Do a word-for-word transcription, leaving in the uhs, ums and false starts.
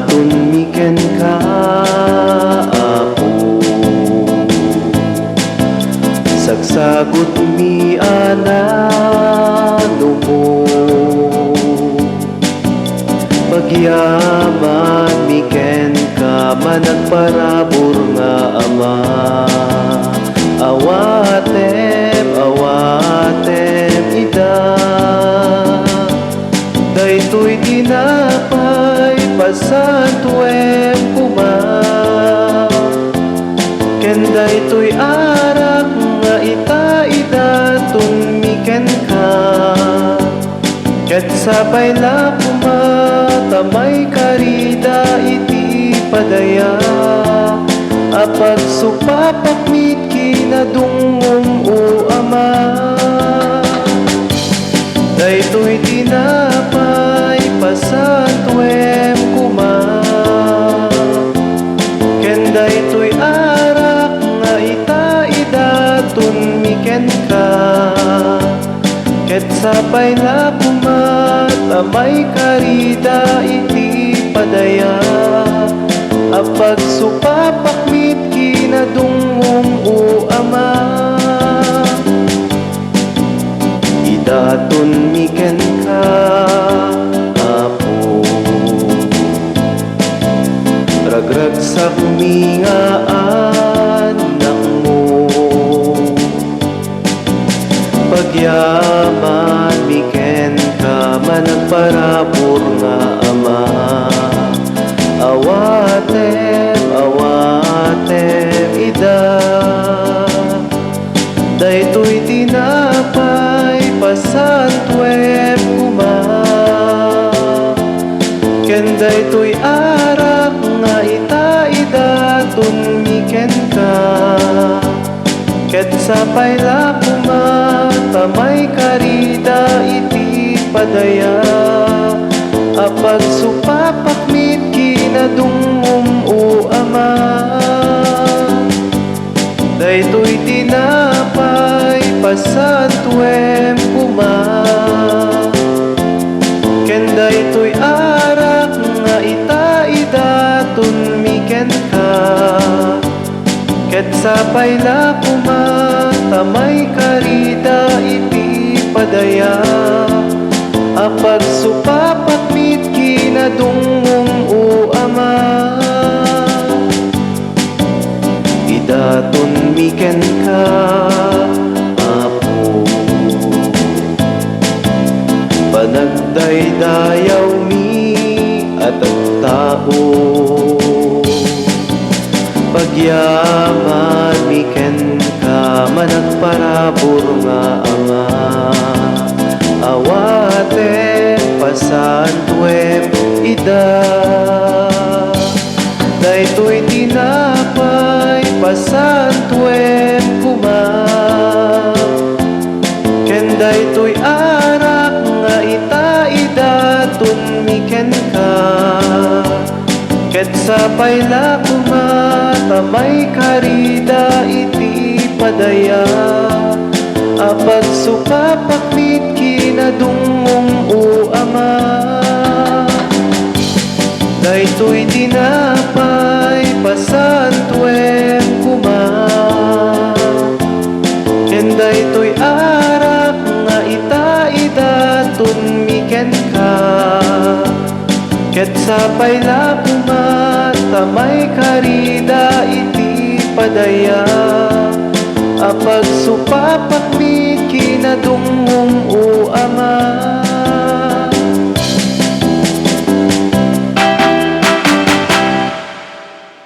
Tunmi kenka, Apo, sagsagutmi a nanumo. Pagyamanmi kenka, managparabur nga Ama. Awatem, awatem ida. Daytoy tinapay, pasantuem koma. Ken daytoy arak nga ita, idatonmi kenka. Ket sapay la koma ta maikarida iti padaya a pagsupapakmi iti kinadungngom, O Ama. Daytoy tinapay, pasantuem koma. Ken daytoy arak nga ita, idatonmi kenka. Ket sapay la koma ta maikarida iti padaya a pagsupapakmi iti kinadungngom, O Ama. Idatonmi kenka, Apo. Ragragsakmi nga annakmo. Pagyamanmi kenka, managparabur nga Ama. Awatem, awatem ida. Daytoy tinapay, pasantuem koma. Ken daytoy arak nga ita, idatonmi kenka. Ket sapay la koma ta maikarida iti padaya a pagsupapakmi iti kinadungngom, O Ama. Daytoy tinapay, pasantuem koma. Ken daytoy arak nga ita, idatonmi kenka. Ket sapay la koma ta maikarida iti padaya a pagsupapakmi iti kinadungngom, O Ama. Idatonmi kenka, Apo, panagdaydayawmi a tattao. Pagyamanmi kenka, managparabur nga Ama. Awatem, pasantuem ida. Daytoy tinapay, pasantuem koma. Ken daytoy arak nga ita, idatonmi kenka. Ket sapay la koma ta maikarida iti padaya a pagsupapakmi iti kinadungngom, O Ama. Daytoy tinapay, pasantuem koma. Ken daytoy arak nga ita, idatonmi kenka. Ket sapay la koma ta maikarida iti padaya a pagsupapakmi iti kinadungngom, O Ama.